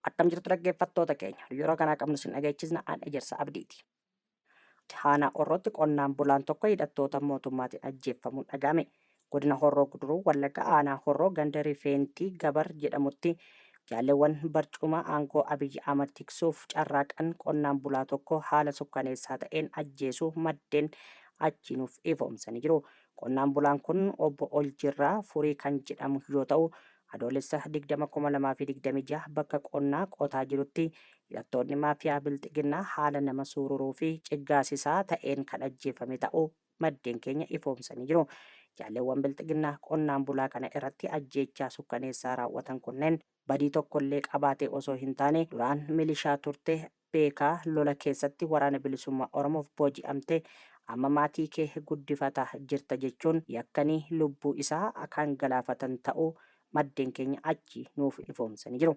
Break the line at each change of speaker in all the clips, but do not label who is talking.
Akkam jirtu dhaggeeffattoota keenya? Yeroo kanaa qabnu sin dhageechisna an Ejersa Abdiiti. Aanaa Horrootti qonnaan bulaan tokko hidhattoota mootummaatiin ajjeeffamuun dhaga'ame. Godina Horroo Guduruu Wallagga aanaa Horroo ganda Rifeentii Gabar jedhamutti jaalleewwan barcuma aangoo Abiy Ahmad tiksuuf carraaqan qonnaan bulaa tokko haala sukkaneessaa ta'een ajjeesuu maddeen achii nuuf ifoomsanii jiru. Qonnaan bulaan kun obbo Oljirraa Furii kan jedhamu yoo ta'u, Adoolessa 20,2026 bakka qonnaa qotaa jirutti hidhattoonni maafiyaa Bilxiginnaa haala nama suururuu fi ciggaasisaa ta'een kan ajjeefame ta'uu maddeen keenya ifoomsanii jiru. Jaalleewwan Bilxiginnaa qonnaan bulaa kana irratti ajjeechaa sukkaneessaa raawwatan kunneen badii tokkollee qabaatee osoo hin taane duraan milishaa turte beekaa lola keessatti Waraana Bilisummaa Oromoof booji'amte amma maatii kee guddifata jirta jechuun yakkanii lubbuu isaa kan galaafatan ta'uu maddeen keenya achii nuuf ifoomsanii jiru.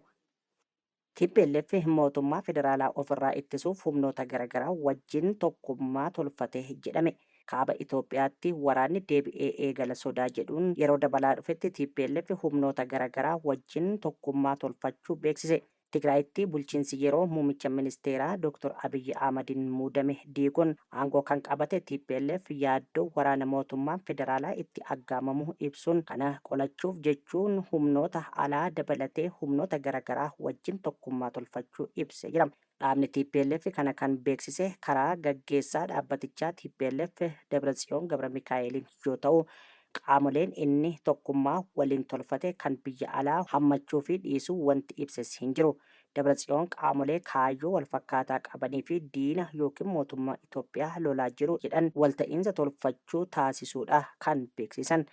Tplf mootummaa federaalaa ofirraa ittisuuf humnoota garagaraa wajjin tokkummaa tolfate jedhame. Kaaba Itoophiyaatti waraanni deebi'ee eegala sodaa jedhuun yeroo dabalaa dhufetti tplf humnoota garagaraa wajjin tokkummaa tolfachuu beeksise. Tigraayitti bulchiinsi yeroo Muumicha Ministeeraa Dr Abiyyi Ahmadiin muudame diiguun aangoo kan qabate tplf yaaddoo waraana mootummaan federaalaa itti aggaamamuu ibsuun kana qolachuuf jechuun humnoota alaa dabalatee humnoota garagaraa wajjin tokkummaa tolfachuu ibsee jira. Dhaabni tplf kana kan beeksise karaa gaggeessaa dhaabbatichaa tplf Dabratsiyoon Gabramikaa'eeliin yoo ta'u, Qaamoleen inni tokkummaa waliin tolfate kan biyya alaa hammachuu fi dhiisuu wanti ibses hin jiru. Dabratsiyoon qaamolee kaayyoo walfakkaataa qabanii fi diina ykn mootummaa Itoophiyaa lolaa jiru jedhan walta'iinsa tolfachuu taasisuudha kan beeksisan.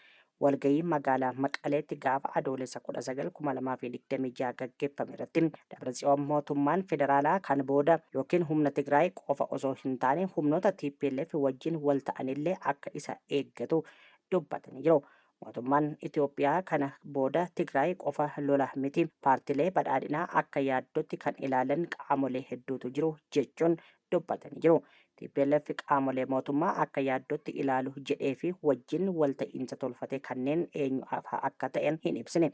Walgahii magaalaa Maqaleetti gaafa Adoolessa 19, 2026 gaggeeffame irratti Dabratsiyoon mootummaan federaalaa kan booda ykn humna Tigraay qofa osoo hin taane humnoota tplf wajjin walta'anillee akka isa eeggatu dubbatanii jiru. Mootummaan Itoophiyaa kana booda Tigraay qofa lola miti, paartilee badhaadhinaa akka yaaddootti kan ilaalan qaamolee hedduutu jiru jechuun dubbatanii jiru. Tplf qaamolee mootummaa akka yaaddootti ilaalu jedheefi wajjin walta'iinsa tolfate kanneen eenyu fa'a akka ta'an hin ibsine.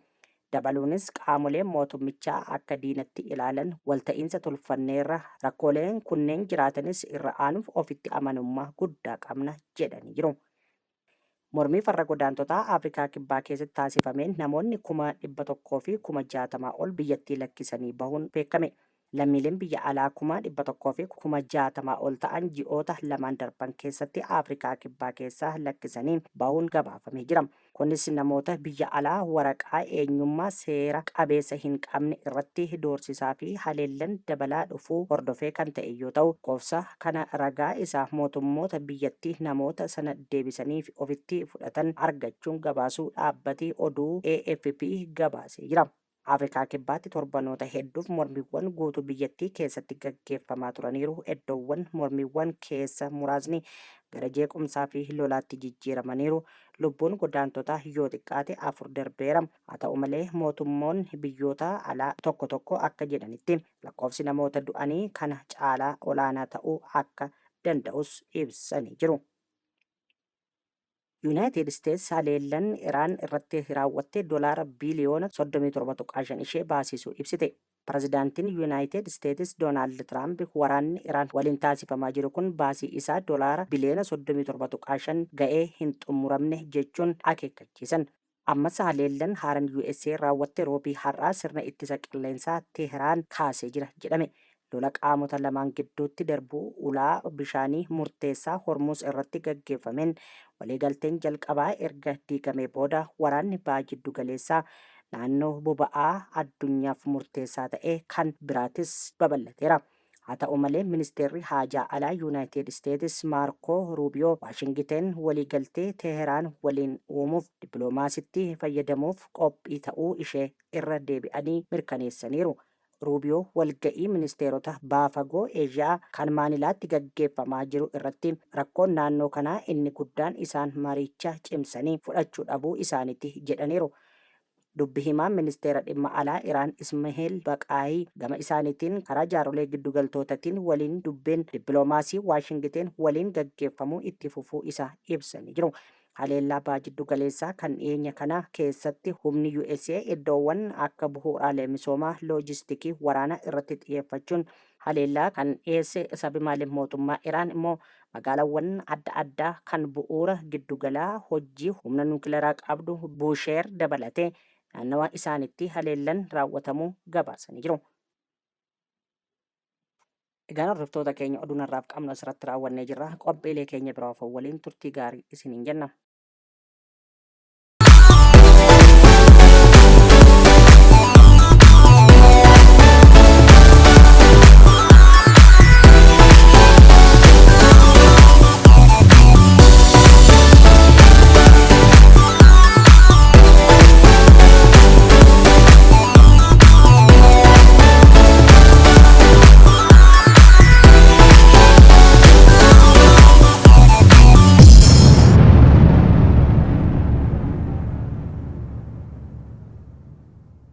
Dabaluunis qaamoleen mootummichaa akka diinatti ilaalan walta'iinsa tolfanneerra, rakkooleen kunneen jiraatanis irra aanuuf ofitti amanummaa guddaa qabna jedhanii jiru. Mormii farra godaantotaa Afrikaa Kibbaa keessatti taasifameen namoonni 100,000 fi 60,000 ol biyyattii lakkisanii bahuun beekame. Lammiileen biyya alaa 100,000 fi 60,000 ol ta'an ji'oota lamaan darban keessatti Afrikaa Kibbaa keessaa lakkisanii bahuun gabaafamee jira. Kunis namoota biyya alaa waraqaa eenyummaa seera qabeessa hin qabne irratti doorsisaa fi haleellan dabalaa dhufuu hordofee kan ta'e yoo ta'u, lakkoofsa kana ragaa isaa mootummoota biyyattii namoota sana deebisanii ofitti fudhatan argachuun gabaasuu dhaabbati oduu AFP gabaasee jira. Afrikaa Kibbaatti torbanoota hedduuf mormiiwwan guutuu biyyattii keessatti gaggeeffamaa turaniiru. Eddoowwan mormiiwwan keessa muraasni gara jeequmsaa fi lolaatti jijjiiramaniiru. Lubbuun godaantotaa yoo xiqqaate 4 darbeera. Haa ta'u malee mootummoonni biyyoota alaa tokko tokko akka jedhanitti lakkoofsi namoota du'anii kana caalaa olaanaa ta'uu akka danda'us ibsanii jiru. Yunaayitid Isteets haleellan Iraan irratti raawwatte dolaara biiliyoona 37.5 ishee baasisuu ibsite. Pirezidaantiin Yunaayitid Isteetis Doonaald Tiraamp waraanni Iraan waliin taasifamaa jiru kun baasii isaa dolaara biliyoona 37.5 ga'ee hin xumuramne jechuun akeekkachiisan. Ammas haleellan haaran usa raawwatte Roobii har'aa sirna ittisa qilleensaa Tehraan kaasee jira jedhame. Lola qaamota lamaan gidduutti darbuu ulaa bishaanii murteessaa Hormuuz irratti gaggeeffameen waliigalteen jalqabaa erga diigamee booda waraanni Baha Jiddugaleessaa naannoo boba'aa addunyaaf murteessaa ta'e kan biraatis babal'ateera. Haa ta'u malee Ministeerri Haajaa Alaa Yunaayitid Isteetis Maarkoo Ruubiyoo Waashingiten waliigaltee Teehraan waliin uumuuf dippiloomaasitti fayyadamuuf qophii ta'uu ishee irra deebi'anii mirkaneessaniiru. Ruubiyoo walga'ii ministeerota Baha Fagoo Eeshiyaa kan Maanilaatti gaggeeffamaa jiru irratti rakkoon naannoo kanaa inni guddaan isaan mariicha cimsanii fudhachuu dhabuu isaaniiti jedhaniiru. Dubbi himaan Ministeera Dhimma Alaa Iraan Ismaheel Baqaayii gama isaaniitiin karaa jaarolee giddugaltootatiin waliin dubbiin dippiloomaasii Waashingiteen waliin gaggeeffamuu itti fufuu isaa ibsanii jiru. Haleellaa Baha Jiddu Galeessaa kan dhiyeenya kana keessatti humni usa iddoowwan akka bu'uuraalee misoomaa, loojistikii waraanaa irratti xiyyeeffachuun haleellaa kan dhiyeesse sabimaaleen mootummaa Iraan immoo magaalawwan adda addaa kan bu'uura giddugalaa hojii humna nukilaraa qabdu Busheer dabalatee naannawa isaanitti haleellan raawwatamuu gabaasanii jiru. Egaan hordoftoota keenya, oduun har'aaf qabnu asirratti raawwannee jirra. Qophiilee keenya biroo waliin turtii gaarii isiniin jenna.